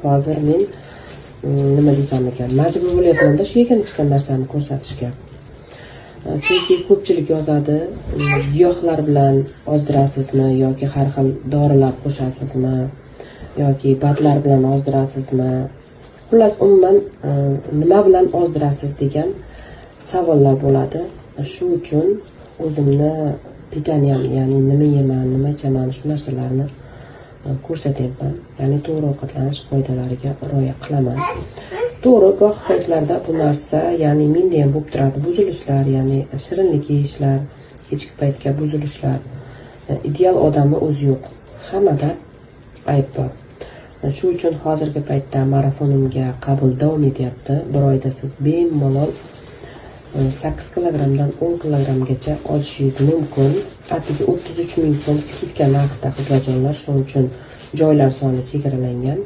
Hozir men nima desam ekan, majbur bo'lyapmanda shu yegan ichgan narsamni ko'rsatishga. Chunki ko'pchilik yozadi, giyohlar bilan ozdirasizmi yoki har xil dorilar qo'shasizmi yoki badlar bilan ozdirasizmi, xullas umuman nima bilan ozdirasiz degan savollar bo'ladi. Shu uchun o'zimni питанием, ya'ni nima yeyman, nima ichaman, shu narsalarni ko'rsatyapman. Ya'ni to'g'ri ovqatlanish qoidalariga rioya qilaman. To'g'ri, goh paytlarda bu narsa, ya'ni menda ham bo'lib turadi buzilishlar, ya'ni shirinlik yeyishlar, kechki paytga buzilishlar. Ideal odamni o'zi yo'q, hammada ayb bor. Shu uchun hozirgi paytda marafonimga qabul davom etyapti. Bir oyda siz bemalol 8 kilogrammdan 10 kilogrammgacha ozishingiz mumkin. Atigi 33 ming so'm скидка narxda, qizlarjonlar. Shuning uchun joylar soni chegaralangan.